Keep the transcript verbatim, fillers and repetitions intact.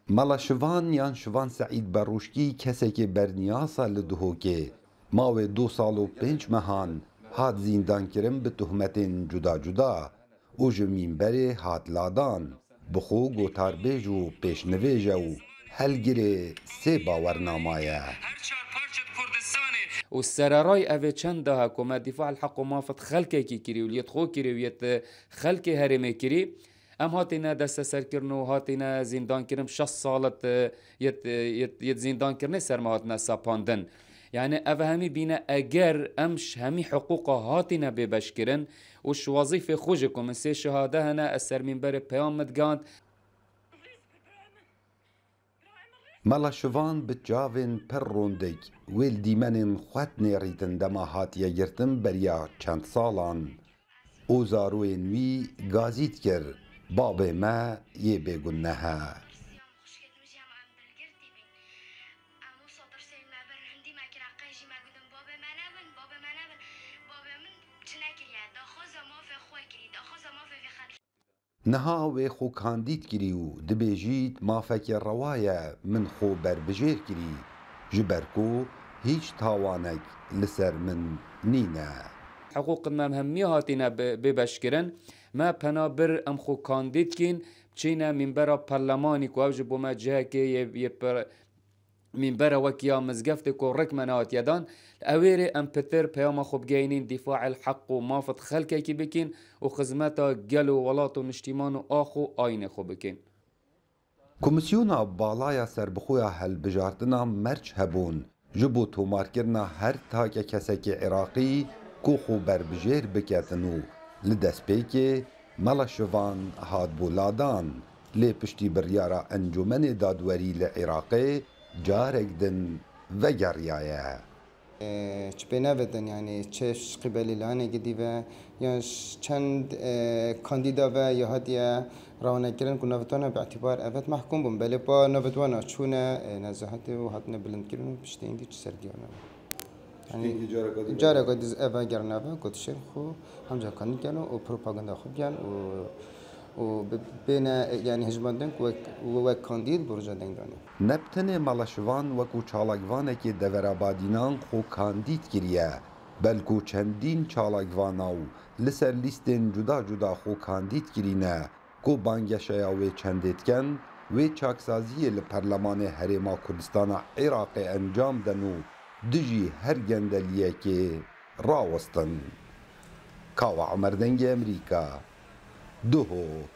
Mela Şivan yan Şivan Seîd Berûşkî kesekê berniyasa li Duhokê. Ma wê du sal û pênc mehan hat zîndankirin bi tohmetên cuda cuda û ji mînberê hat ladan. Bi xwe gotarbêj û pêşnivêj e û helgirê sê bawernama ye. Û sereray ev ê çend daha ku me dîfa li heq û mafet xelkekî kirî û li yêt xwe kirî û yêt xelkê herêmê kirî, em hatîne desteserkirin û hatîne zîndankirin, şeş sal it, yêt, yêt, yêt zîndankirinê ser me hatine sepandin. Yani ev hemî bîne eger em ji hemî hiqûqa hatîne bêbeşkirin û ji wezîfê xwe jî ku min sê şehade hene, ez ser mînberê peyam min digihand. Mela Şivan bi çavên pir rondik wê li dîmenên xwe tinêrîtin dema hatiye girtin beriya çend salan. Û zaroyên wî gazî dikir, babê me yê bêgunehe. Niha wê xwe kandîd kirî û dibêjît mafekê rewa ye min xwe berbijêr kirî, ji ber ku hîç tawanek li ser min nîne. Hiqûqên me em hemî hatîne bi-, bêbeşkirin. Me pena bir em xwe kandîd kîn, biçîne mînbera perlemanî ku ev ji bo me cihekê yê, yê pir-, mînbere wekî ya mizgeftê ku rik me nehatiye dan. Li ewêrê em pitir peyama xwe bigeyînîn dîfaê heq û mafet xelkekî bikîn û xizmeta gel û welat û niştîman û ax û ayînê xwe bikîn. Komîsyona Bala ya Serbixwe ya Hilbijartina Merc hebûn ji bo tomarkirina her take kesekê Iraqî ku xwe berbijêr biketin û li destpêkê Mela Şivan hatbû ladan, lê piştî biryara Encûmenê Dadwerî li Iraqê carek din vegeriyaye. E, çi pê nevetin, yani çi ji qîbelê layanekî dî ve, yan ji çend, e, kandîda ve ya hatiye rawanekirin ku navê wana bi îtîbar evet mehkûm bûn, belê pa navê wana çûne, e, nezehetê û hatine bilindkirin û piştê hindî çi ser diyar nebe. Yani, Piştê hindî careka dî careka dî eve gerine ve, gotişên xwe hemca kandîd gelo û propaganda xwe biyan û û bi-, bêne, yani, hejmandin ku wek, wek kandîd bi roja dengdanê. Ne bi tenê Mela Şivan wekû çalakvanekê devera Badînan xwe kandîd kiriye, belkû çendîn çalakvana û li ser lîstên cuda cuda xwe kandîd kirîne, ku bangeşeya wê çendê dikin, wê çaksaziyê li Perlemanê Herêma Kurdistana Iraqê encam den û dijî her gendeliyekê rawestin. Kawa Omer, Dengê Emerîka, Duhok.